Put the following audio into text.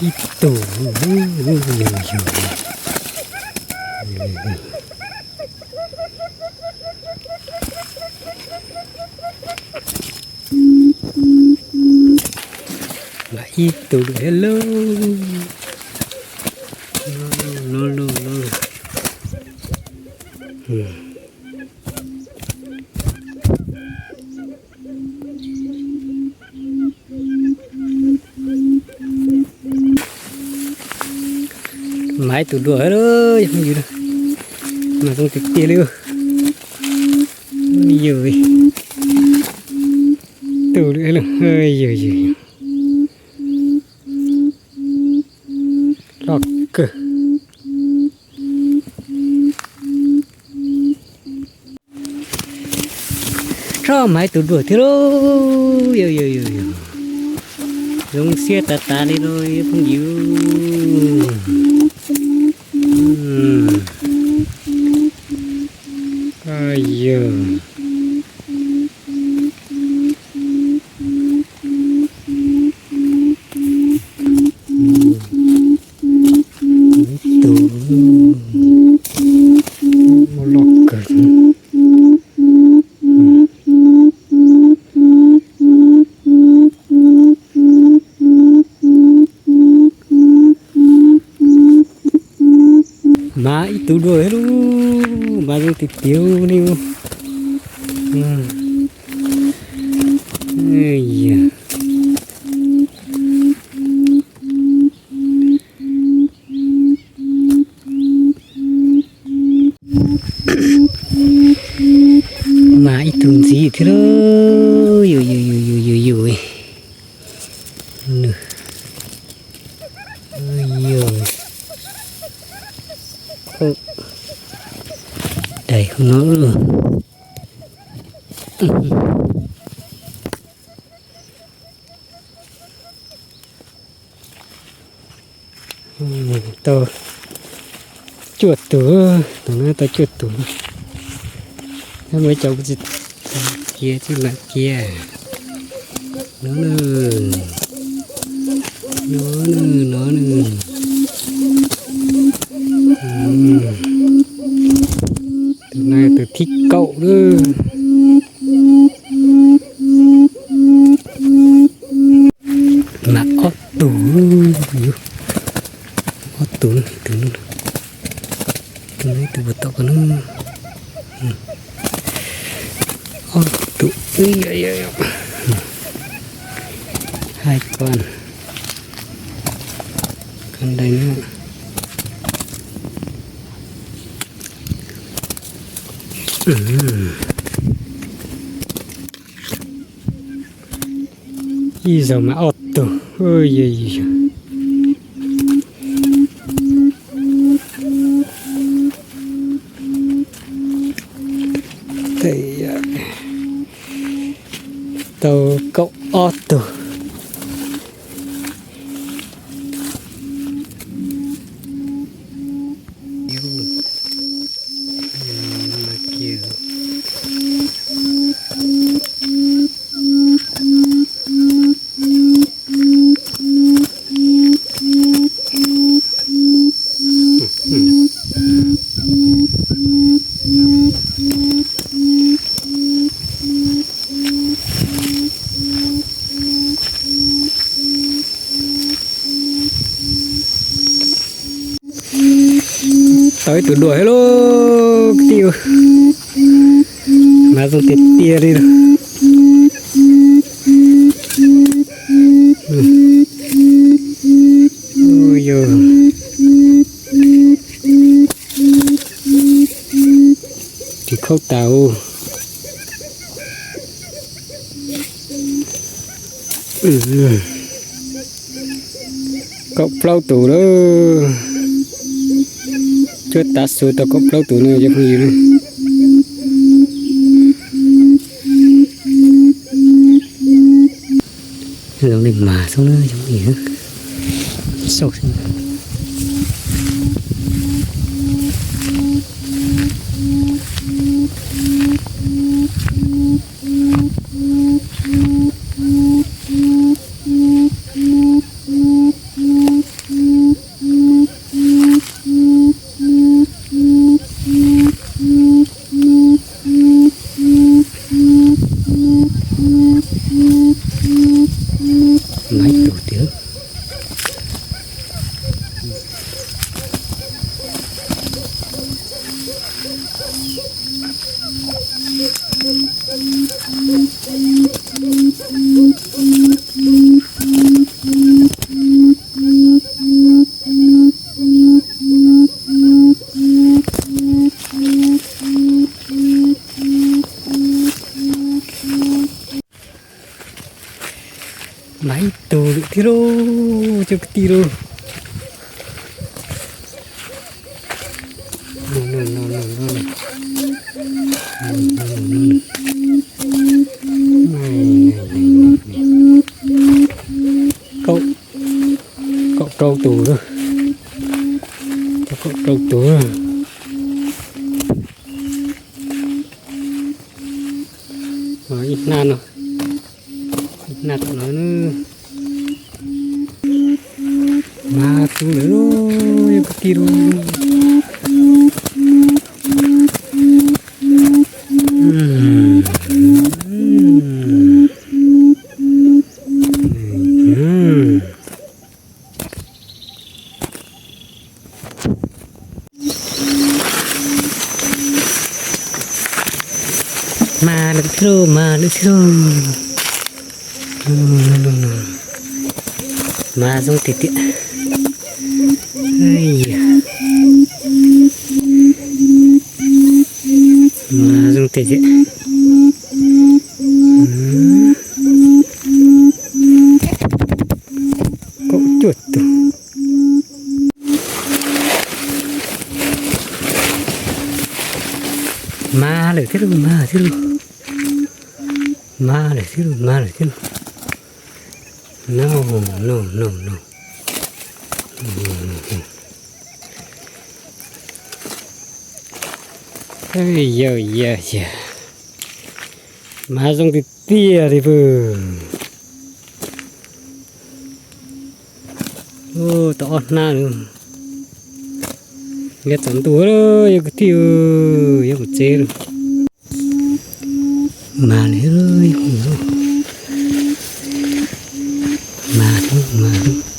Ib tug, yug yug. Mas ib tug thiab lauj. Lauj lauj lauj. Mas ib tug dua thiab lauj, yog phooj ywg, mas zoo tiag tiag li. Yog tus li, yog yog, loj kawg. Tso mas ib tug dua thiab lauj, yog yog yog, zoo siab tas tas li lauj phooj ywg. Yog ib tug, loj kawg. Mas ib tug dua thiab lauj, mas zoo tiag tiag li. Mas ib tug ntxiv thiab lauj, yus yus yus yus yus yus. Nws, yus, daim hauv no. Tau cuaj tus, tus no tau cuaj tus. Muaj ib co kuv tsis cia, tsis lam cia. No, no, no. Tus no tus thib kaum lawm. Mas ob tug, ob tug, tus no, tus no ib tug puas tau ko no. Ob tug, hai con, con đây nữa. Ib zaug mas ob tug. Tau kaum ob tug. Tau ib tug dua thiab lauj kwv tij, mas zoo tiag tiag li. Yog tsis khaub tas. Kaum plaub tus lawm. Cuab tav su tau kaum plaub tus no cov phooj ywg na. Zoo li mas xwb na cov phooj ywg. Xauj xwb. Ib tug lawm thiab lauj, cov kwv tij lauj. Kaum, kaum rau tus, kaum rau tus. Ib hnab no, ib hnab tom no. Mas tus lawm lauj, yog kwv tij lauj. Mas lawm thiab lauj, mas lawm thiab lauj. Mas zoo tiag tiag. Mas zoo tiag tiag. Kaum cuaj tus. Mas lawm thiab lauj, mas thiab lauj. Mas lawm thiab lauj, mas lawm thiab lauj. No, no, no, no. Yawg, yawg, yawg. Mas zoo tiag tiag li pw. Tau ob hnab lawm. Liab tsaus ntuj lawm, yog kwv tij, yuav mus tsev lawm. Mas li, mas, mas.